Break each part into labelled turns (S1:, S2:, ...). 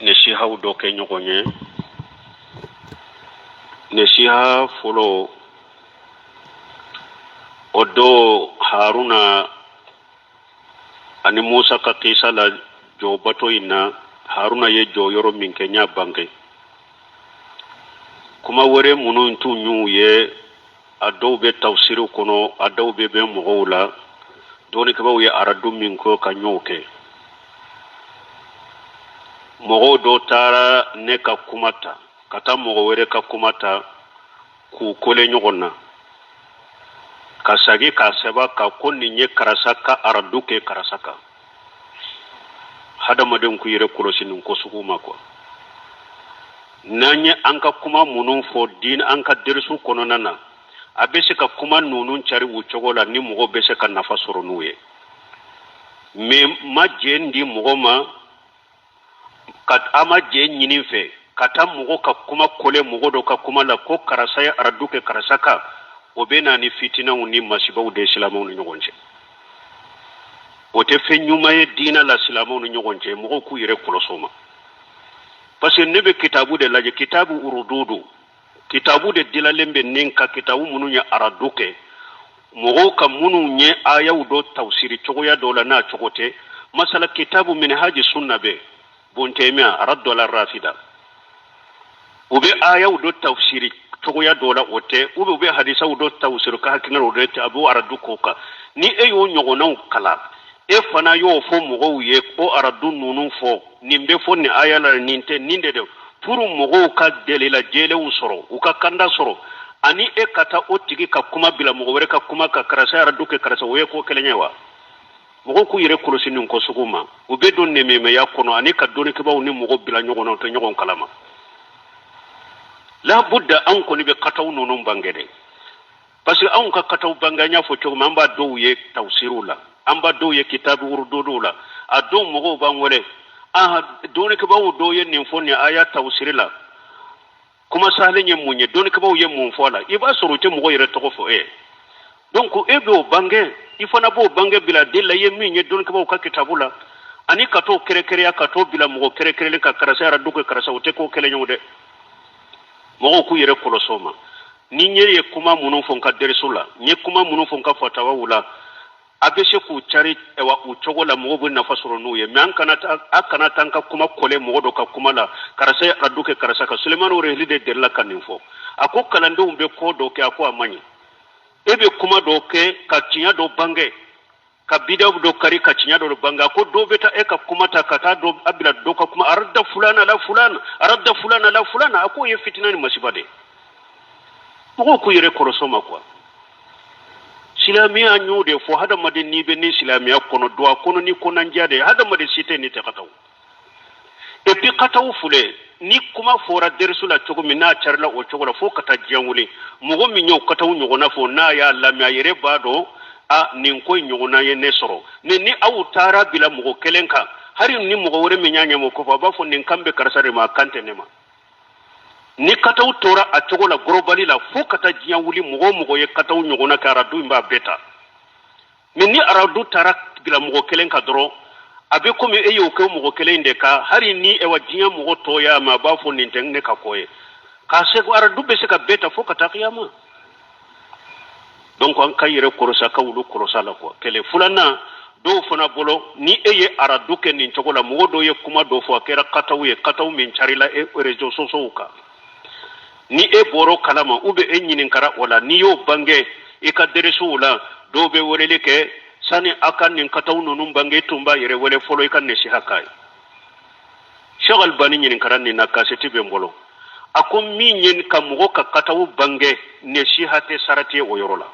S1: Nesihaw dɔ kɛ ɲɔgɔn ye. Nesiha fɔlɔ, o don Haruna ani Musa ka kisa la jɔbato in na, Haruna ye jɔyɔrɔ min kɛ, n y'a bange. Kuma wɛrɛ minnu tun y'u ye, a dɔw bɛ tafsiriw kɔnɔ, a dɔw bɛ bɛn mɔgɔw la, dɔnnikɛbaaw ye aradu min kɛ ka ɲɔw kɛ. Mɔgɔw dɔ taara ne ka kuma ta ka taa mɔgɔ wɛrɛ ka kuma ta k'u kole ɲɔgɔn na ka sagi k'a sɛbɛn ka ko nin ye karisa ka aradu kɛ karisa kan. Hadamadenw k'u yɛrɛ kɔlɔsi nin ko sugu ma quoi. N'an ye an ka kuma minnu fɔ diin an ka derisu kɔnɔna na, a bɛ se ka kuma ninnu cari u cogo la ni mɔgɔ bɛ se ka nafa sɔrɔ n'u ye. Mais ma jɛn di mɔgɔ ma ka a ma jɛn ɲini fɛ ka taa mɔgɔ ka kuma kole mɔgɔ dɔ ka kuma la ko karisa ye aradu kɛ karisa kan, o bɛ na ni fitinaw ni masibaw de ye silamɛw ni ɲɔgɔn cɛ. O tɛ fɛn ɲuman ye diinɛ la silamɛw ni ɲɔgɔn cɛ. Mɔgɔw k'u yɛrɛ kɔlɔsi o ma, parce que ne bɛ kitabu de lajɛ, kitabu urududu, kitabu de dilalen bɛ nin ka kitabu minnu ye aradu kɛ mɔgɔw ka minnu ye ayaw dɔ tafsiri cogoya dɔ la n'a cogo tɛ. Masala kitabu minhaji sunna bɛ Bun Taymiya aradu ala rafida, u bɛ ayaw dɔ tafsiri cogoya dɔ la, o tɛ, u bɛ hadisaw dɔ tafsiri ka hakilina o tɛ, a b'o aradu k'o kan. Ni e y'o ɲɔgɔnnaw kalan, e fana y'o fɔ mɔgɔw ye ko aradu ninnu fɔ nin bɛ fɔ nin aya la, nin tɛ nin de dɛ, pour mɔgɔw ka delila jɛlenw sɔrɔ, u ka kanda sɔrɔ, ani e ka taa o tigi ka kuma bila mɔgɔ wɛrɛ ka kuma kan, karisa aradu kɛ karisa, o ye ko kelen ye wa? Mɔgɔw k'u yɛrɛ kɔlɔsi nin ko sugu ma. U bɛ don nɛmɛmɛya kɔnɔ ani ka dɔnnikɛbaaw ni mɔgɔ bila ɲɔgɔn na, u tɛ ɲɔgɔn kalama. Labudda anw kɔni bɛ kataw ninnu bange dɛ, parce que anw ka kataw bange, an y'a fɔ cogo min, an b'a dɔw ye tafsiriw la, an b'a dɔw ye kitabu wurudodow la. A dɔw mɔgɔw b'an wele, aha, dɔnnikɛbaaw dɔw ye nin fɔ nin aya tafsiri la, kuma sahalen ye mun ye, dɔnnikɛbaaw ye mun fɔ a la? I b'a sɔrɔ u tɛ mɔgɔ yɛrɛ tɔgɔ fɔ e ye. Donc e b'o bange, i fana b'o bange bila den la, i ye min ye dɔnnikɛbaaw ka kitabu la, ani ka t'o kɛrɛkɛrɛya ka t'o bila mɔgɔ kɛrɛkɛrɛlen ka karisa yɛrɛ dugu karisa, o tɛ ko kelen ye o dɛ. Mɔgɔw k'u yɛrɛ kɔlɔsi o ma. Ni n ye kuma minnu fɔ n ka derisu la, n ye kuma minnu fɔ n ka fatawaw la, a bɛ se k'u cari wa u cogo la, mɔgɔw bɛ nafa sɔrɔ n'u ye. Mais an kana a kana taa an ka kuma kɔlɛ mɔgɔ dɔ ka kuma la, karisa ye aradu kɛ karisa kan. Sulemani Rehili de delila ka nin fɔ, a ko kalandenw bɛ ko dɔ kɛ, a ko a man ɲi. E bɛ kuma dɔ kɛ ka tiɲɛ dɔ bange, ka bidaw dɔ kari ka tiɲɛ dɔ bange, a ko dɔ bɛ taa e ka kuma ta ka taa dɔ a bila dɔ ka kuma, arada fulana la fulana, arada fulana la fulana, a k'o ye fitina ni masiba de ye. Mɔgɔw k'u yɛrɛ kɔlɔsi o ma quoi. Silamɛya, n y'o de fɔ, hadamaden n'i bɛ ni silamɛya kɔnɔ, don a kɔnɔ ni kɔnɔnajɛya de ye. Hadamaden si tɛ ni tɛ kataw. Et puis kataw filɛ, ni kuma fɔra derisu la cogo min, n'a carila o cogo la fo ka taa diɲɛ wuli, mɔgɔ min y'o kataw ɲɔgɔnna fɔ, n'a y'a lamɛn, a yɛrɛ b'a dɔn a nin ko in ɲɔgɔnna ye ne sɔrɔ. Mais ni aw taara bila mɔgɔ kelen kan, hali ni mɔgɔ wɛrɛ min y'a ɲɛmɔgɔ kɔfɛ, a b'a fɔ nin kan bɛ karisa de ma, a kan tɛ ne ma. Ni kataw tora a cogo la gorobali la fo ka taa diɲɛ wuli, mɔgɔ o mɔgɔ ye kataw ɲɔgɔnna kɛ, aradu in b'a bɛɛ ta. Mais ni aradu taara bila mɔgɔ kelen kan dɔrɔn, a bɛ komi e y'o kɛ mɔgɔ kelen de kan. Hali ni ewa diɲɛ mɔgɔ tɔw y'a mɛn, a b'a fɔ nin tɛ ne ka ko ye. K'a se aradu bɛ se ka bɛɛ ta fo ka taa kiyama. Donc an ka yɛrɛ kɔlɔsi, ka wulu kɔlɔsi a la quoi. Kelen filanan, dɔw fana bolo, ni e ye aradu kɛ nin cogo la, mɔgɔ dɔw ye kuma dɔ fɔ, a kɛra kataw ye, kataw min carila e réseaux sociaux kan, ni e bɔr'o kalama ou bien e ɲininkara o la, n'i y'o bange i ka deresuw la, dɔw bɛ weleli kɛ sani a ka nin kataw ninnu bange, tun b'a yɛrɛ wele fɔlɔ i ka nasiha k'a ye. Cheikh Albani ɲininkara nin na, kasɛti bɛ n bolo. A ko min ye ka mɔgɔ ka kataw bange, nasiha tɛ sarati ye o yɔrɔ la.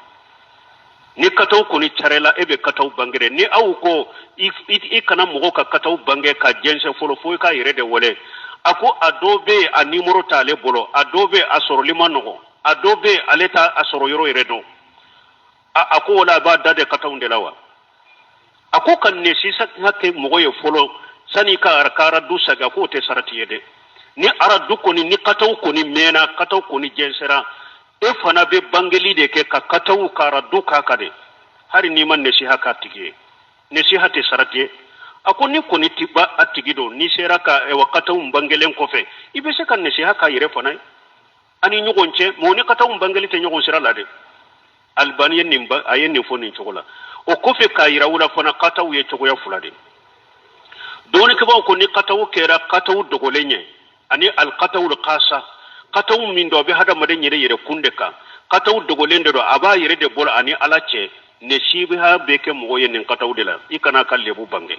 S1: Ni kataw kɔni carila, e bɛ kataw bange dɛ. Ni aw ko i kana mɔgɔ ka kataw bange ka jɛnsɛn fɔlɔ fo i k'a yɛrɛ de wele, a ko a dɔw bɛ yen, a nimoro t'ale bolo, a dɔw bɛ yen, a sɔrɔli man nɔgɔn, a dɔw bɛ yen, ale t'a a sɔrɔ yɔrɔ yɛrɛ dɔn. A ko o la a b'a da de kataw de la wa? A ko ka nasiha kɛ mɔgɔ ye fɔlɔ sani ka ka aradu sagi, a k'o tɛ sarati ye dɛ. Ni aradu kɔni, ni kataw kɔni mɛnna, kataw kɔni jɛnsɛra, e fana bɛ bangeli de kɛ ka kataw ka aradu k'a kan de, hali n'i ma nasiha k'a tigi ye. Nasiha tɛ sarati ye. A ko ni kɔni ti ba a tigi dɔn, n'i sera ka kataw bangelen kɔfɛ, i bɛ se ka nasiha k'a yɛrɛ fana ye ani ɲɔgɔn cɛ. Mɛ o ni kataw bangeli tɛ ɲɔgɔn sira la dɛ. Albani ye nin a ye nin fɔ nin cogo la. O kɔfɛ k'a yira u la fana, kataw ye cogoya fila de. Dɔnnikɛbaaw ko ni kataw kɛra kataw dogolen ye ani alikatawul kasa, kataw min don a bɛ hadamaden yɛrɛ yɛrɛ kun de kan, kataw dogolen de don, a b'a yɛrɛ de bolo ani Ala cɛ, nasiha bɛ kɛ mɔgɔ ye nin kataw de la, i kana a ka lebu bange.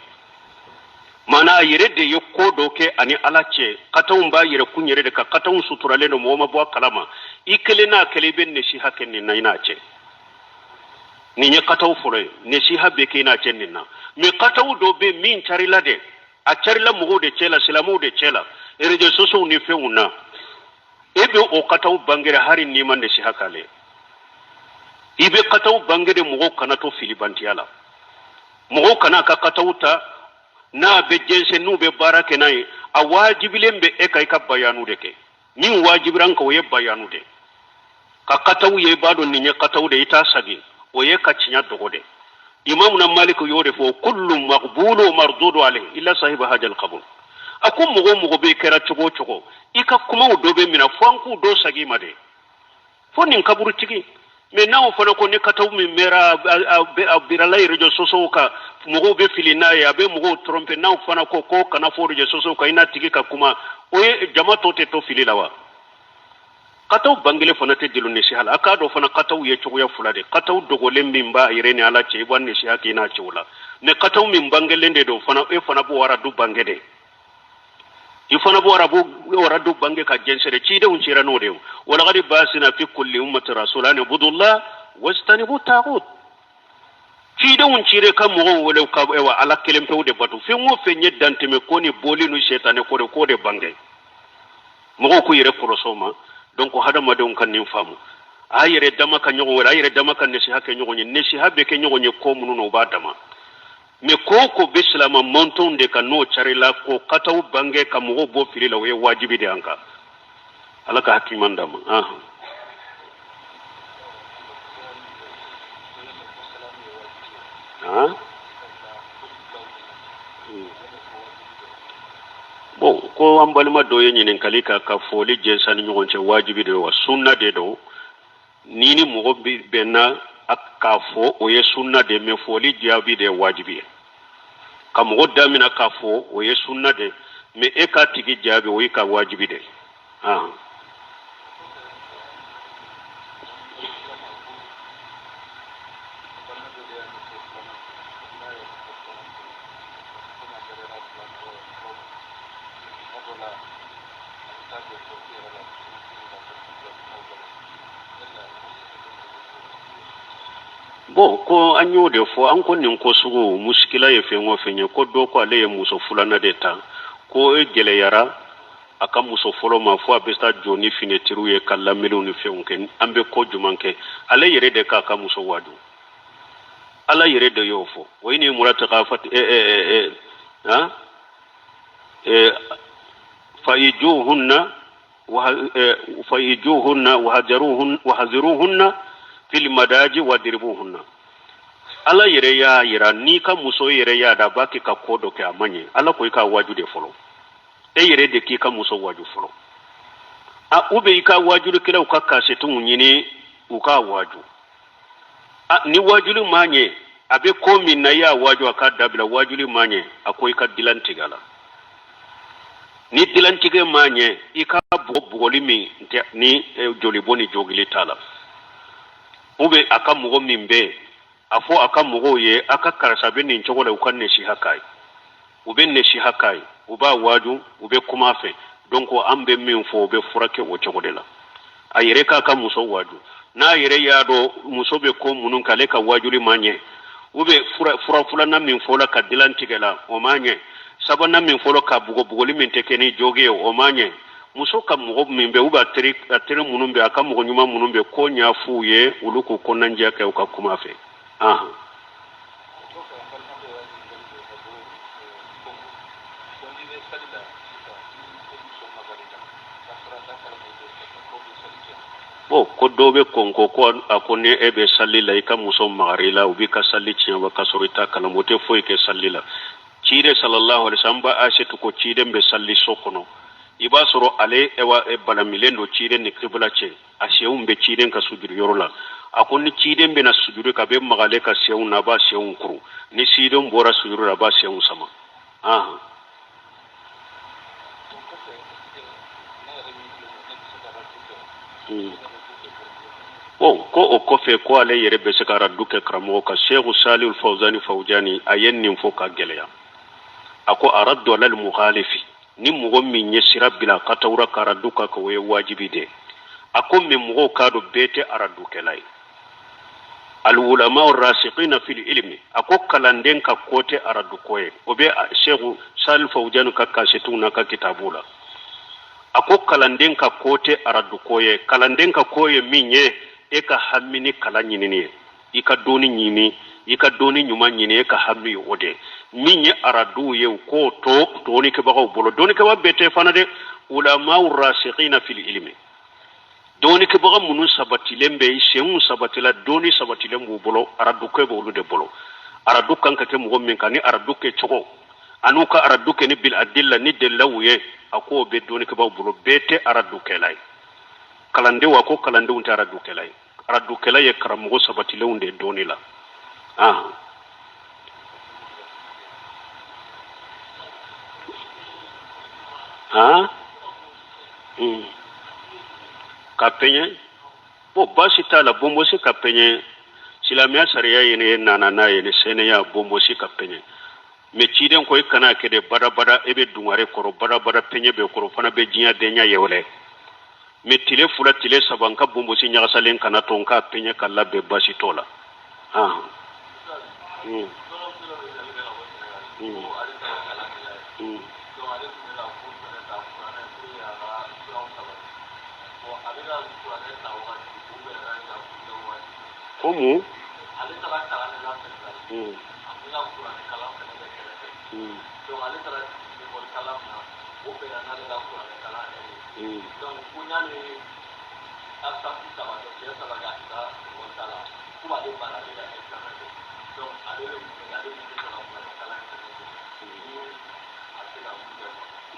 S1: Maana a yɛrɛ de ye ko dɔ kɛ ani Ala cɛ, kataw b'a yɛrɛ kun yɛrɛ de kan, kataw suturalen don, mɔgɔ ma bɔ a kalama, i kelen n'a kelen, i bɛ nasiha kɛ nin na i n'a cɛ. Nin ye kataw fɔlɔ ye, nasiha bɛ kɛ i n'a cɛ nin na. Mɛ kataw dɔ bɛ min carila dɛ, a carila mɔgɔw de cɛ la, silamɛw de cɛ la, réseaux sociaux ni fɛnw na, e bɛ o kataw bangere hari n'i ma nasiha k'ale. I bɛ kataw bangere mɔgɔw kana to filibantiya la, mɔgɔw kana a ka kataw ta n'a bɛ jɛnsɛn, n'u bɛ baara kɛ n'a ye. A wajibilen bɛ e ka i ka bayanu de kɛ. Min wajibira an kan, o ye bayanu de ka kataw ye. I b'a dɔn nin ye kataw de, i t'a sagi, o ye ka tiɲɛ dogo de. Imamuna Malik y'o de fɔ: kullu maqbulu wa mardudu alayhi illa sahiba hajal qabr. A ko mɔgɔ o mɔgɔ bɛ kɛra cogo o cogo, i ka kumaw dɔ bɛ mina fo an k'u dɔ sagi ma de, fo nin kaburutigi. Mɛ n'aw fana ko ni kataw min mɛra a birala réseaux sociaux kan, mɔgɔw bɛ fili n'a ye, a bɛ mɔgɔw tromper, n'aw fana ko ko kana fɔ réseaux sociaux kan, i n'a tigi ka kuma, o ye jama tɔ tɛ to fili la wa? Kataw bangele fana tɛ delu nasiha la. A k'a dɔn fana, kataw ye cogoya fila de: kataw dogolen min b'a yɛrɛ ni Ala cɛ, i b'a nasiha k'i n'a cɛ o la. Mɛ kataw min bangelen de don fana, e fana b'o aradu bange de, i fana b'o arabu aradu bange ka jɛnsɛrɛ. Cidenw cira n'o de ye: walakadi basina fi kulli ummati rasula an ibudullah wajtanibu tagut. Cidenw cire ka mɔgɔw wele ka ewa Ala kelen pewu de bato. Fɛn o fɛn ye dantɛmɛ ko ni boli ni sɛtanɛ ko de, k'o de bange, mɔgɔw k'u yɛrɛ kɔlɔsɔ o ma. Donc hadamadenw ka nin faamu, a yɛrɛ dama ka ɲɔgɔn wele, a yɛrɛ dama ka nasiha kɛ ɲɔgɔn ye. Nasiha bɛ kɛ ɲɔgɔn ye ko minnu na, o b'a dama. Mɛ ko o ko bɛ silama mantɔnw de kan, n'o carila, ko kataw bange ka mɔgɔw bɔ fili la, o ye wajibi de an kan. Ala ka hakili ɲuman d'an ma. Han bon, ko an balima dɔ ye ɲininkali ka ka foli jɛnsa ni ɲɔgɔn cɛ, wajibi de wa sunna de don? Ni ni mɔgɔ bɛnna k'a fɔ, o ye sunna de, mɛ foli jaabi de ye wajibi ye. Ka mɔgɔ damina k'a fɔ, o ye sunna de, mɛ e k'a tigi jaabi, o y'i ka wajibi de. Ah. Bon, ko an y'o de fɔ, an ko nin ko sugu musikila ye fɛn o fɛn ye, ko dɔ ko ale ye muso filanan de ta, ko e gɛlɛyara a ka muso fɔlɔ ma fo a bɛ taa jɔ ni finɛtiriw ye ka lamɛnniw ni fɛnw kɛ. An bɛ ko juman kɛ? Ale yɛrɛ de k'a ka muso waaju. Ala yɛrɛ de y'o fɔ: wa ini imra'atuka fat ha fa'ijuhunna fa'ijuhunna wahjuruhunna fil madaji wadribuhunna. Ala yɛrɛ y'a yira, n'i ka muso yɛrɛ y'a da a b'a kɛ ka ko dɔ kɛ a man ɲɛ, Ala ko i k'a waaju de fɔlɔ. E yɛrɛ de k'i ka muso waaju fɔlɔ. A u bɛ i ka waajulikɛlaw ka kasɛtiw ɲini, u k'a waaju. A ni waajuli ma ɲɛ, a bɛ ko min na, i y'a waaju a k'a dabila, waajuli ma ɲɛ, a ko i ka dilan tigɛ a la. Ni dilantigɛ ma ɲɛ, i ka bugɔ, bugɔli min tɛ ni jolibɔ ni jogili t'a la. U bɛ a ka mɔgɔ min bɛ yen, a fɔ a ka mɔgɔw ye a ka karisa bɛ nin cogo la, u ka nasiha k'a ye. U bɛ nasiha k'a ye, u b'a waaju, u bɛ kuma a fɛ. Donc an bɛ min fɔ, o bɛ furakɛ o cogo de la. A yɛrɛ k'a ka muso waaju. N'a yɛrɛ y'a dɔn muso bɛ ko minnu kɛ, ale ka waajuli ma ɲɛ, u bɛ fura filanan min fɔla ka dilan tigɛ la, o ma ɲɛ, sabanan min fɔlɔ ka bugɔ, bugɔli min tɛ kɛ ni jogi ye, o ma ɲɛ, muso ka mɔgɔ min bɛ, u b'a teri, a teri minnu bɛ, a ka mɔgɔ ɲuman minnu bɛ, ko ɲɛf'u ye, olu k'u kɔnɔnajɛ kɛ, u ka kuma fɛ. Ahan. Bon, ko dɔw bɛ kɔnko ko a ko ni e bɛ sali la, i ka muso magara i la, u b'i ka sali tiɲɛ wa? K'a sɔrɔ i t'a kalama, o tɛ foyi kɛ sali la. Ciden sallallahu alaihi wasallam ba Aisatu ko ciden bɛ salli so kɔnɔ, i b'a sɔrɔ ale ewa balamilen don ciden ni kibula cɛ, a senw bɛ ciden ka sujuru yɔrɔ la. A ko ni ciden bɛna sujuru kɛ, a bɛ maga ale ka senw na, a b'a senw kuru. Ni ciden bɔra sujuru la, a b'a senw sama. Bon, ko o kɔfɛ ko ale yɛrɛ bɛ se ka radu kɛ karamɔgɔ kan. Seku Salihu Fawzani Fawjani a ye nin fɔ ka gɛlɛya. A ko aradu alal mukhalifi, ni mɔgɔ min ye sira bila ka tawura ka aradu ka o ye wajibi de. A ko mais mɔgɔw k'a dɔn bɛɛ tɛ aradukɛla ye. Alwulama rasikina fil ilmi, a ko kalanden ka ko tɛ aradu ko ye. O bɛ Seku Salihu Fawjani ka kasetiw n'a ka kitabu la. A ko kalanden ka ko tɛ aradu ko ye. Kalanden ka ko ye min ye, e ka hami ni kalan ɲinini ye, i ka dɔnni ɲini, i ka dɔnni ɲuman ɲini, e ka hami ye o de. Min ye araduw ye, u k'o to dɔnnikɛbagaw bolo. Dɔnnikɛbaga bɛɛ tɛ fana dɛ, ulama rasikina fil ilmi, dɔnnikɛbaga minnu sabatilen bɛ, senw sabatila, dɔnni sabatilen b'u bolo, aradukɛ b'olu de bolo. Aradu kan ka kɛ mɔgɔ min kan, ni aradu kɛ cogo an'u ka aradu kɛ ni bil adilla, ni dalilaw ye, a k'o bɛ dɔnnikɛbaaw bolo. Bɛɛ tɛ aradukɛla ye. Kalandenw, a ko kalandenw tɛ aradukɛla ye. Aradukɛla ye karamɔgɔ sabatilenw de dɔnni la. Han ka pɛɲɛ, bon, baasi t'a la, bonbosi ka pɛɲɛ. Silamɛya sariya ye ne nana n'a ye ni sɛnɛya, bonbosi ka pɛɲɛ. Mais ciden ko i kana kɛ de badabada, e bɛ dungare kɔrɔ badabada, pɛɲɛ bɛ kɔrɔ fana bɛ diɲɛ denya yɛlɛ. Mais tile 2, tile 3, n ka bonbosi ɲagasalen kana to, n k'a pɛɲɛ ka labɛn, baasi t'o la. Ko mun?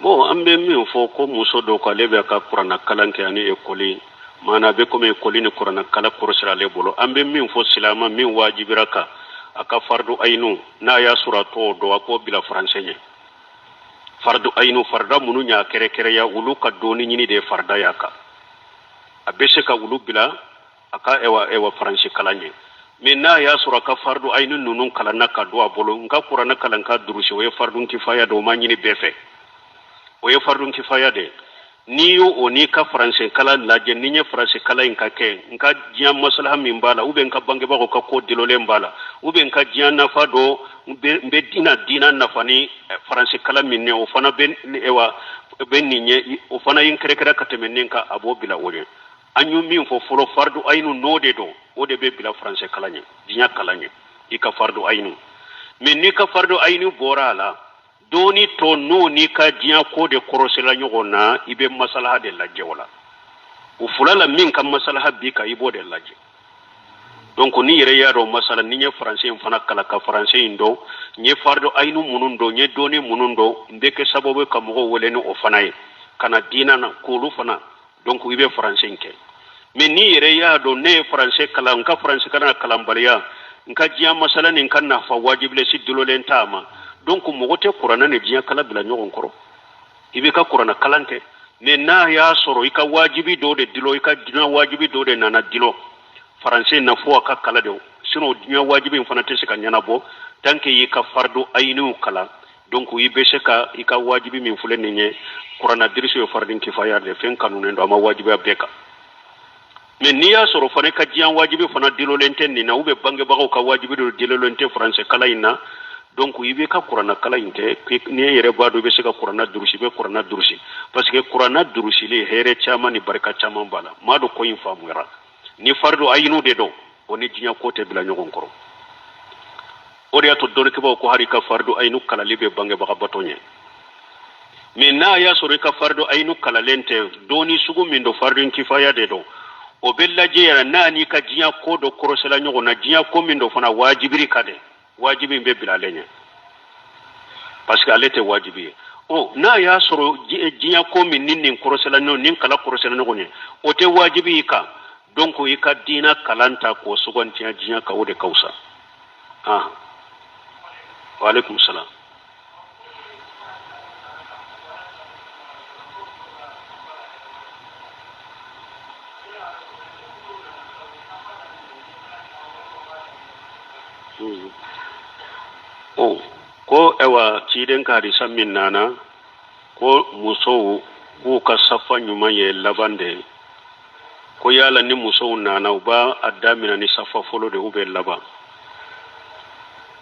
S1: Bon, an bɛ min fɔ ko muso dɔ ko ale bɛ ka kuranna kalan kɛ ani ekɔli, maana a bɛ komi ekɔli ni kuranna kalan kɔrɔsira ale bolo. An bɛ min fɔ, silama min wajibira kan a ka fardu ayinu, n'a y'a sɔrɔ a t'o dɔn, a k'o bila faransɛ ɲɛ. Fardu ayinu, farida minnu y'a kɛrɛkɛrɛya, olu ka dɔnni ɲini de ye farida y'a kan. A bɛ se ka olu bila a ka ewa faransi kalan ɲɛ. Mais n'a y'a sɔrɔ a ka fardu ayinu ninnu kalanna ka don a bolo, n ka kuranɛ kalan ka durusi, o ye fardu kifaya de, o ma ɲini bɛɛ fɛ, o ye fardu kifaya de. N'i y'o o n'i ka faransɛ kalan lajɛ, ni n ye faransɛ kalan in ka kɛ n ka diɲɛ masalaha min b'a la, ou bien n ka bangebagaw ka ko dololen b'a la, ou bien n ka diɲɛ nafa dɔ n bɛ diina nafa ni faransɛ kalan min ye, o fana bɛ ewa bɛ nin ye, o fana ye n kɛrɛkɛrɛ ka tɛmɛ nin kan, a b'o bila o ɲɛ. An ye min fɔ fɔlɔ, fardu ayinu n'o de don, o de bɛ bila faransɛ kalan ɲɛ, diɲɛ kalan ɲɛ, i ka fardu ayinu. Mais n'i ka fardu ayinu bɔra a la, dɔɔni tɔ n'o n'i ka diɲɛ ko de kɔrɔsila ɲɔgɔn na, i bɛ masalaha de lajɛ o la. O fila la, min ka masalaha b'i kan, i b'o de lajɛ. Donc n'i yɛrɛ y'a dɔn masala, ni n ye faransɛ in fana kalan ka faransɛ in dɔn, n ye fardu ayinu minnu dɔn, n ye dɔɔni minnu dɔn, n bɛ kɛ sababu ka mɔgɔw wele ni o fana ye ka na diina na k'olu fana. Donc i bɛ faransɛ in kɛ. Mais n'i yɛrɛ y'a dɔn ne ye faransɛ kalan, n ka faransɛ kalan kalanbaliya, n ka diɲɛ masala ni n ka nafa wajibilen si dololen t'a ma. Donc mɔgɔ tɛ kuranɛ ni diɲɛ kalan bila ɲɔgɔn kɔrɔ. I b'i ka kuranɛ kalan kɛ. Mais n'a y'a sɔrɔ i ka wajibi dɔ de dilo, i ka diɲɛ wajibi dɔ de nana dilo faransɛ na, fo a ka kalan de, sinon diɲɛ wajibi in fana tɛ se ka ɲɛnabɔ tant que y'i ka fardu ayiniw kalan. Donc i bɛ se ka i ka wajibi min filɛ nin ye, kuranna dirisu ye faridin kifaya de, fɛn kanunen don, a ma wajibiya bɛɛ kan. Mais n'i y'a sɔrɔ fana i ka diɲɛ wajibi fana dilolen tɛ nin na, ou bien bangebagaw ka wajibi dɔ dilolen tɛ faransɛ kalan in na, donc i b'i ka kuranna kalan in kɛ. N'i yɛrɛ b'a dɔn i bɛ se ka kuranna durusi, i bɛ kuranna durusi, parce que kuranna durusili hɛrɛ caman ni barika caman b'a la. M'a dɔn ko in faamuyara. Ni faridu ayinu de don, o ni diɲɛ ko tɛ bila ɲɔgɔn kɔrɔ. O de y'a to dɔnnikɛbaaw ko hali i ka faridu ayinu kalali bɛ bangebaga bato ɲɛ. Mais n'a y'a sɔrɔ i ka faridu ayinu kalalen tɛ, dɔɔni sugu min don, faridu kifaya de don, o bɛ lajɛ yɛrɛ n'a n'i ka diɲɛ ko dɔ kɔrɔsela ɲɔgɔn na, diɲɛ ko min don fana wajibiri ka dɛ, wajibi in bɛ bila ale ɲɛ. Parce que ale tɛ wajibi ye. Ɔ, n'a y'a sɔrɔ diɲɛ ko min ni nin kɔrɔsɛla ɲɔgɔn nin kala kɔrɔsɛla ɲɔgɔn ye, o tɛ wajibi i kan. Donc i ka diina kalan ta k'o sugantiya diɲɛ kan, o de ka fisa. Ah, waaleykum salam. O ko ayiwa, ciden ka hadisa min nana ko musow k'u ka safa ɲuman ye laban de ye, ko yala ni musow nana, u b'a a damina ni safa fɔlɔ de ou bien laban?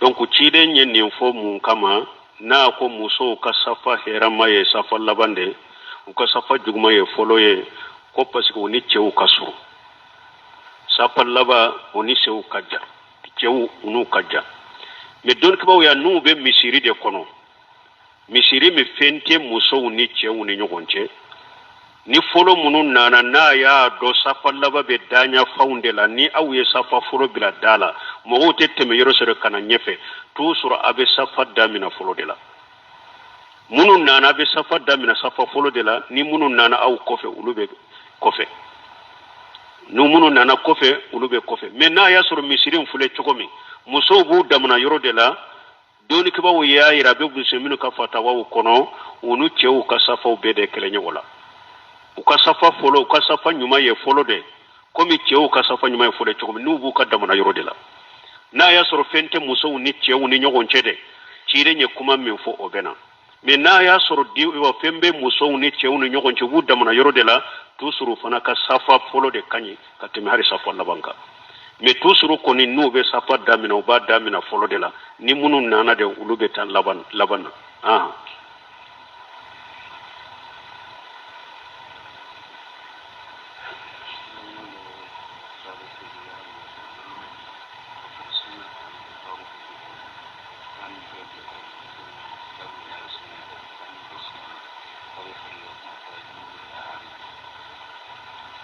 S1: Donc ciden ye nin fɔ mun kama n'a ko musow ka safa hɛrɛma ye safa laban de, u ka safa juguman ye fɔlɔ ye? Ko parce que u ni cɛw ka surun. Safa laban, o ni cɛw ka jan, cɛw u n'u ka jan. Mais dɔnnikɛbaaw ya, n'u bɛ misiri de kɔnɔ, misiri min fɛn tɛ musow ni cɛw ni ɲɔgɔn cɛ, ni fɔlɔ minnu nana, n'a y'a dɔn safa laban bɛ daɲa fanw de la, ni aw ye safa fɔlɔ bila da la, mɔgɔw tɛ tɛmɛ yɔrɔ sɔrɔ ka na ɲɛfɛ. T'u sɔrɔ a bɛ safa damina fɔlɔ de la. Minnu nana, a bɛ safa damina safa fɔlɔ de la. Ni minnu nana aw kɔfɛ, olu bɛ kɔfɛ. Ni minnu nana kɔfɛ, olu bɛ kɔfɛ. Mais n'a y'a sɔrɔ misiri in filɛ cogo min, musow b'u damana yɔrɔ de la, dɔnnikɛbaaw y'a yira, a bɛ minnu ka fatawaw kɔnɔ, u ni cɛw ka safaw bɛɛ de kɛlɛ ɲɔgɔn la. U ka safa fɔlɔ, u ka safa ɲuman ye fɔlɔ de, komi cɛw ka safa ɲuman ye fɔlɔ cogo min, n'u b'u ka damana yɔrɔ de la. N'a y'a sɔrɔ fɛn tɛ musow ni cɛw ni ɲɔgɔn cɛ de, ciden ye kuma min fɔ, o bɛ na. Mais n'a y'a sɔrɔ di wa fɛn bɛ musow ni cɛw ni ɲɔgɔn cɛ, u b'u damana yɔrɔ de la, t'u sɔrɔ u fana ka safa fɔlɔ de ka ɲi ka tɛmɛ hali safa laban kan. Mais t'u sɔrɔ kɔni, n'u bɛ safa daminɛ, u b'a daminɛ fɔlɔ de la. Ni minnu nana de, olu bɛ taa laban laban na. Ah.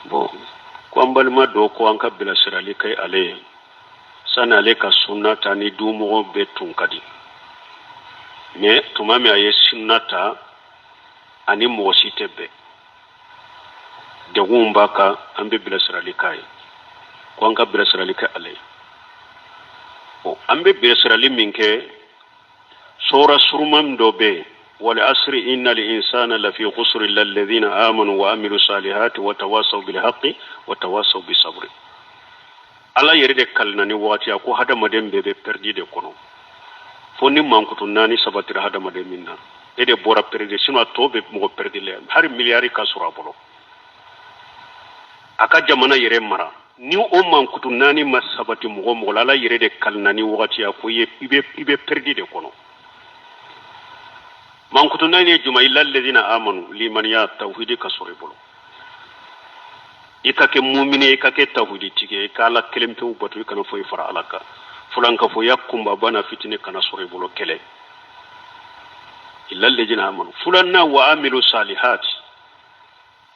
S1: Bon, ko an balima dɔ ko an ka bilasirali kɛ ale ye. Sani ale ka sunna ta, ni dumɔgɔ bɛɛ tun ka di, mais tuma min a ye sunna ta, ani mɔgɔ si tɛ bɛn, degunw b'a kan. An bɛ bilasirali k'a ye, ko an ka bilasirali kɛ ale ye. Bon, an bɛ bilasirali min kɛ, sura suruman dɔ bɛ yen, wal asri innal insana lafi khusr illa alladhina amanu wa amilu salihati wa tawasaw bil haqqi wa tawasaw bis sabri. Ala yɛrɛ de kalina ni wagati, a ko hadamaden bɛɛ bɛ pɛridi de kɔnɔ, fo ni mankutu naani sabatira hadamaden min na, e de bɔra pɛridi. Sinon a tɔ bɛ mɔgɔ pɛridi la, hali miliyari ka sɔrɔ a bolo, a ka jamana yɛrɛ mara, ni o mankutu naani ma sabati mɔgɔ mɔgɔ la, Ala yɛrɛ de kalina ni wagati, a ko i bɛ pɛridi de kɔnɔ. Mankutu naani ye jumɛn? Illa alladhina amanu, limaniya, tawhidi ka sɔrɔ i bolo, i ka kɛ mumini, i ka kɛ tawhidi tigi ye, i ka Ala kelen pewu bato, i kana foyi fara Ala kan. Fulankafoya kunbaba n'a fitini kana sɔrɔ i bolo, kelen, illa alladhina amanu. Filanan, wa amilu salihat,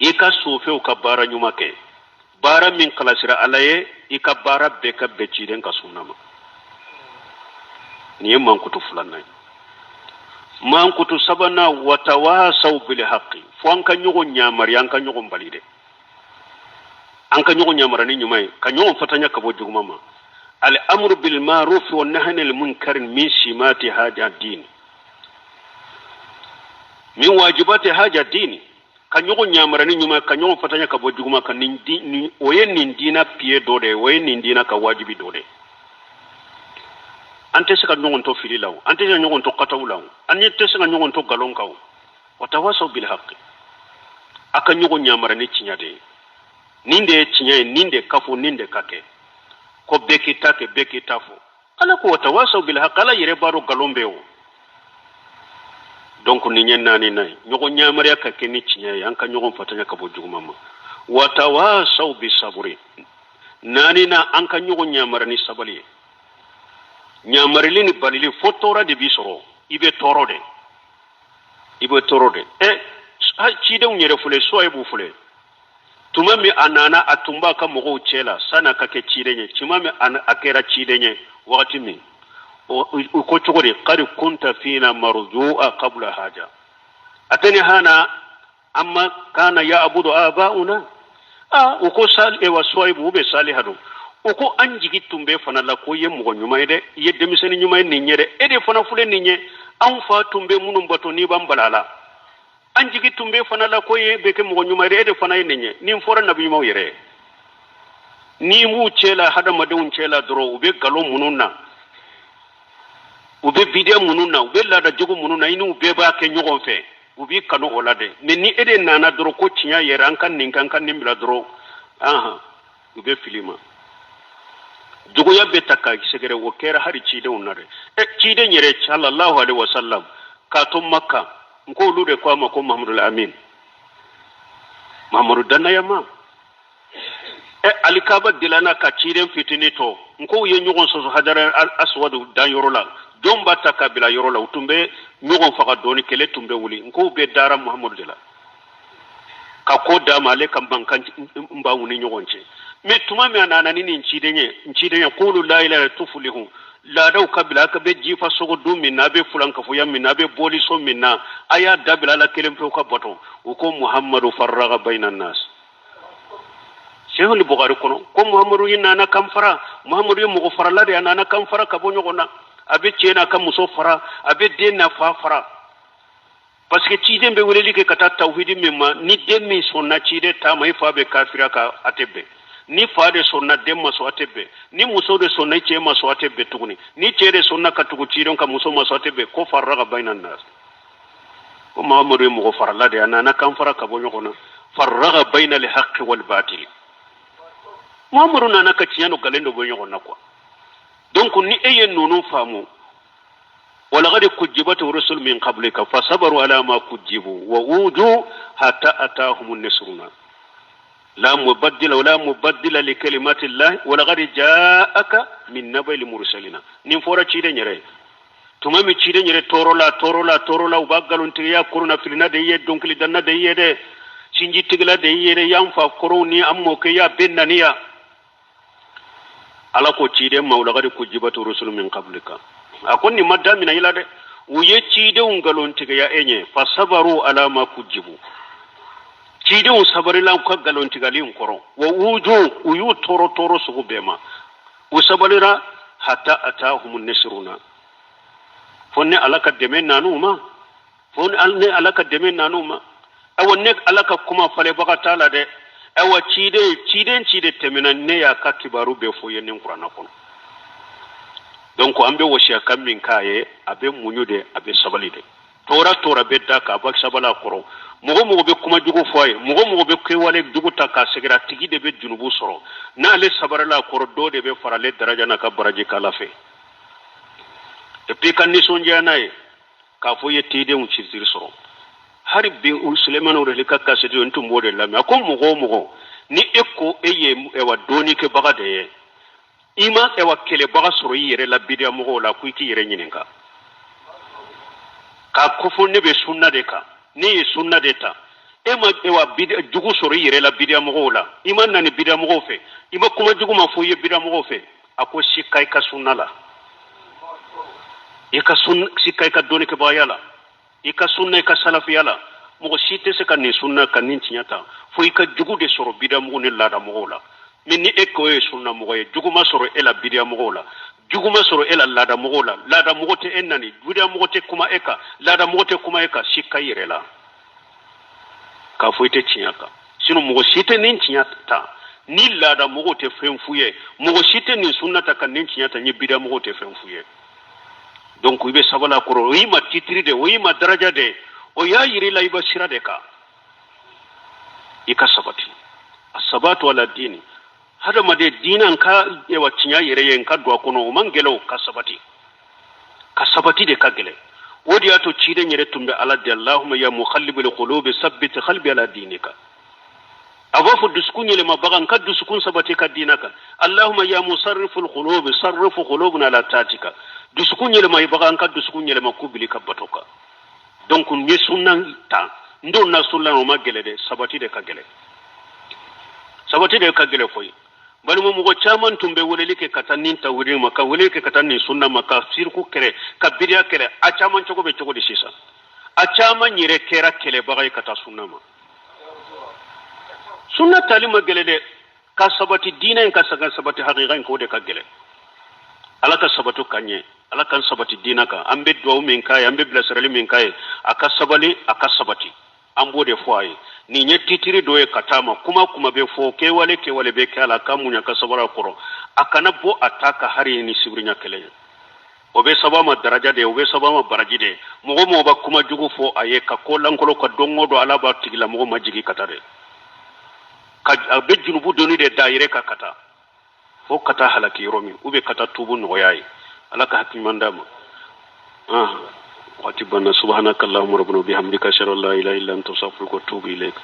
S1: i ka sofɛw ka baara ɲuman kɛ, baara min kalasira Ala ye, i ka baara bɛɛ ka bɛn ciden ka sunna ma. Nin ye mankutu filanan ye. Mankutu sabanan, watawasaw bil haqi, fo an ka ɲɔgɔn ɲamari, an ka ɲɔgɔn bali dɛ, an ka ɲɔgɔn ɲamara ni ɲuman ye, ka ɲɔgɔn fatanya ka bɔ juguman ma. Al amru bil ma'ruf wa nahyi anil munkar min simati haja din, min wajibati haja dini. Ka ɲɔgɔn ɲamara ni ɲuman, ka ɲɔgɔn fatanya ka bɔ juguman kan, nin o ye nin diina piye dɔ de ye, o ye nin diina ka wajibi dɔ de ye. An tɛ se ka ɲɔgɔn to fili la o, an tɛ se ka ɲɔgɔn to kataw la o, an tɛ se ka ɲɔgɔn to nkalon kan o. Watawasaw bil haqi, a ka ɲɔgɔn ɲamara ni tiɲɛ de ye. Nin de ye tiɲɛ ye, nin de ka fɔ, nin de ka kɛ. Ko bɛɛ k'i ta kɛ, bɛɛ k'i ta fɔ. Ala ko watawasaw bil haqi, Ala yɛrɛ b'a dɔn nkalon bɛ o. Donc nin ye naaninan ye, ɲɔgɔn ɲamariya ka kɛ ni tiɲɛ ye, an ka ɲɔgɔn fatanya ka bɔ juguman ma. Watawasaw bi saburi, naaninan, an ka ɲɔgɔn ɲamara ni sabali ye. Ɲamarili ni balili, fo tɔɔrɔ de b'i sɔrɔ, i bɛ tɔɔrɔ de, i bɛ tɔɔrɔ de. Ɛ, cidenw yɛrɛ filɛ, Suwayibu filɛ, tuma min a nana, a tun b'a ka mɔgɔw cɛ la sani a ka kɛ ciden ye. Tuma min a kɛra ciden ye, wagati min U ko cogo di? Qad kunta fina marju'a qabla haja atanhana amma kana ya'budu aba'una. Ah, u ko sal ewa Suwayibu u bɛ Saliha don. U ko an jigi tun bɛ fana la ko i ye mɔgɔ ɲuman ye dɛ, i ye denmisɛnnin ɲuman ye nin ye dɛ, e de fana filɛ nin ye, anw fa tun bɛ minnu bato n'i b'an bala la, an jigi tun bɛ fana la ko e bɛ kɛ mɔgɔ ɲuman ye dɛ, e de fana ye nin ye. Nin fɔra nabi ɲumanw yɛrɛ ye. N'i b'u cɛ la, hadamadenw cɛ la dɔrɔn, u bɛ nkalon minnu na, u bɛ bidiya minnu na, u bɛ laada jugu minnu na, i n'u bɛɛ b'a kɛ ɲɔgɔn fɛ, u b'i kanu o la dɛ. Mais ni e de nana dɔrɔn ko tiɲɛ yɛrɛ, an ka nin kɛ, an ka nin bila dɔrɔn, ahan, u bɛ fili ma, juguya bɛ ta ka sɛgɛrɛ. O kɛra hali cidenw na dɛ. Ɛ, ciden yɛrɛ sallallahu alaihi wasallam k'a to Makka, n ko olu de ko a ma ko Mahamadu Amin, Mahamadu dannayama. Ɛ, alikaba dilanna ka ciden fitinin to, n ko u ye ɲɔgɔn sɔsɔ hajara aswadu dan yɔrɔ la, jɔn b'a ta ka bila yɔrɔ la. U tun bɛ ɲɔgɔn faga dɔɔni, kɛlɛ tun bɛ wuli. N ko u bɛɛ dara Muhamadu de la ka ko d'a ma, ale ka mankan b'u ni ɲɔgɔn cɛ. Mais tuma min a nana ni nin ciden ye, n ciden ye qulu la ilaha tuflihu, laadaw ka bila, a ka bɛ jifa sogo dun min na, a bɛ fulankafoya min na, a bɛ boliso min na, a y'a dabila, Ala kelen pewu ka bato. U ko Muhamadu farraga bayna nas. Sahihul Bukhari kɔnɔ ko Muhamadu ye nana kan fara, Muhamadu ye mɔgɔ farala de, a nana kan fara ka bɔ ɲɔgɔn na, a bɛ cɛ n'a ka muso fara, a bɛ den n'a fa fara, parce que ciden bɛ weleli kɛ ka taa tawhidi min ma, ni den min sɔnna ciden ta ma, i fa bɛ kafira ka a tɛ bɛn. Ni fa de sɔnna, den ma sɔn, a tɛ bɛn. Ni muso de sɔnna, i cɛ ma sɔn, a tɛ bɛn tuguni. Ni cɛ de sɔnna ka tugu ciden ka muso ma sɔn, a tɛ bɛn. Ko farraga bayna nas, ko Mahamadu ye mɔgɔ farala de, a nana kan fara ka bɔ ɲɔgɔn na. Farraga bayna al haqqi wal batil, Muhamadu nana ka tiɲɛ no galen dɔ bɔ ɲɔgɔn na quoi. Donc ni e ye ninnu faamu, walaqad kujibat rusul min qablika fasabaru ala ma kujibu wa udu hatta atahum nasruna la mubaddila wala mubaddila li kalimati llahi walaqad ja'aka min naba'il mursalina. Nin fɔra ciden yɛrɛ ye tuma min, ciden yɛrɛ tɔɔrɔ la, tɔɔrɔ la, tɔɔrɔ la, u b'a nkalontigiya, kurunafilina de ye, dɔnkilidanna de ye dɛ, sinjitigila de ye dɛ, y'an fa kɔrɔw ni an mɔkɛ y'a bɛɛ naniya. Ala ko ciden ma walaqad kujibat rusul min qablika, a ko nin ma damina i la dɛ, u ye cidenw nkalontigiya e ɲɛ. Fasabaru ala ma kujibu, cidenw sabarila u ka nkalontigali in kɔrɔ, wa uju, u y'u tɔɔrɔ tɔɔrɔ sugu bɛɛ ma, u sabalira, hatta atahum nasruna, fo ne Ala ka dɛmɛ nan'u ma, fo ne Ala ka dɛmɛ nan'u ma. Awa, ne Ala ka kuma falenbaga t'a la dɛ. Awa, ciden ciden ciden tɛmɛna, ne y'a ka kibaru bɛɛ fɔ ye nin kuranna kɔnɔ. Donc an bɛ wasiya kan min k'a ye, a bɛ muɲu de, a bɛ sabali de. Tɔɔrɔ tɔɔrɔ bɛ da kan, a bɛ sabali a kɔrɔ. Mɔgɔ mɔgɔ bɛ kuma jugu fɔ a ye, mɔgɔ mɔgɔ bɛ kɛwale jugu ta k'a sɛgɛrɛ, a tigi de bɛ junubu sɔrɔ. N'ale sabarila a kɔrɔ, dɔ de bɛ fara ale daraja n'a ka baraji k'Ala fɛ. Et puis ka nisɔndiya n'a ye k'a fɔ i ye cidenw titre sɔrɔ. Hali bi Sulemani Reli ka kasɛti, n tun b'o de lamɛn. A ko mɔgɔ o mɔgɔ ni e ko e ye ɛwa dɔnnikɛbaga de ye, i ma ɛwa kɛlɛbaga sɔrɔ i yɛrɛ la bidiya mɔgɔw la, ko i k'i yɛrɛ ɲininka k'a ko fɔ ne bɛ sunna de kan, ne ye sunna de ta. E ma ɛwa jugu sɔrɔ i yɛrɛ la bidiya mɔgɔw la, i ma nani bidiya mɔgɔw fɛ, i ma kuma jugu ma fɔ i ye bidiya mɔgɔw fɛ. A ko sika i ka sunna la, i ka sika i ka dɔnnikɛbagaya la, i ka sunna, i ka salafiya la. Mɔgɔ si tɛ se ka nin sunna ka nin tiɲɛ ta fo i ka jugu de sɔrɔ bidamɔgɔw ni laadamɔgɔw la. Mais ni e ko e ye sunna mɔgɔ ye, jugu ma sɔrɔ e la bidiyamɔgɔw la, jugu ma sɔrɔ e la laadamɔgɔw la, laadamɔgɔ tɛ e nani, bidiyamɔgɔ tɛ kuma e kan, laadamɔgɔ tɛ kuma e kan, sika i yɛrɛ la k'a fɔ i tɛ tiɲɛ kan. Sinon mɔgɔ si tɛ nin tiɲɛ ta ni laadamɔgɔw tɛ fɛn f'u ye, mɔgɔ si tɛ nin sunna ta ka nin tiɲɛ ta ni bidiyamɔgɔw tɛ fɛn f'u ye. Donc i bɛ sabali a kɔrɔ, o y'i ma titre de, o y'i ma daraja de, o y'a yira i la i bɛ sira de kan, i ka sabati. A sabatu ala dini, hadamaden diinɛ n ka ewa tiɲɛ yɛrɛ ye n ka don a kɔnɔ, o man gɛlɛ. O ka sabati, ka sabati de ka gɛlɛ. O de y'a to ciden yɛrɛ tun bɛ Ala deli, allahumma ya muqallibal qulubi sabbit qalbi ala dinika. A b'a fɔ dusukun yɛlɛmabaga, n ka dusukun sabati ka diina kan. Allahumma ya musarriful qulubi sarrif qulubuna ala taatika. Dusukun yɛlɛmabaga, n ka dusukun yɛlɛma k'u bili ka bato kan. Donc n ye sunna ta, n donna sunna, o ma gɛlɛ dɛ, sabati de ka gɛlɛ, sabati de ka gɛlɛ koyi. Balima, mɔgɔ caman tun bɛ weleli kɛ ka taa nin tawhidi ma, ka weleli kɛ ka taa nin sunna ma, ka siriku kɛlɛ, ka bidiya kɛlɛ. A caman cogo bɛ cogo di sisan? A caman yɛrɛ kɛra kɛlɛbaga ye ka taa sunna ma. Sunna tali ma gɛlɛ dɛ. Ka sabati diinɛ in ka saga sabati hakika in k'o de ka gɛlɛ. Ala ka sabati ka ɲɛ, Ala k'an sabati diinɛ kan. An bɛ dugawu min k'a ye, an bɛ bilasirali min k'a ye, a ka sabali, a ka sabati, an b'o de fɔ a ye. Nin ye titiri dɔ ye ka taa ma. Kuma kuma bɛ fɔ, kɛwale kɛwale bɛ kɛ a la, a ka muɲa ka sabara kɔrɔ, a kana bɔ a ta ka hari ni sibiriɲa kelen ye. O bɛ saba ma daraja de ye, o bɛ saba ma baraji de ye. Mɔgɔ mɔgɔ bɛ kuma jugu fɔ a ye ka ko lankolon ka don o don, Ala b'a tigilamɔgɔ majigi ka taa dɛ, ka a bɛ junubu doni de da yɛrɛ kan ka taa fo ka taa halaki yɔrɔ min, u bɛ ka taa tubu nɔgɔya ye. Ala ka hakili ɲuman d'a ma. Waati banna. Subhanaka allahumma rabbana bihamdika, ashhadu an la ilaha illa anta, astaghfiruka wa atubu ilayk.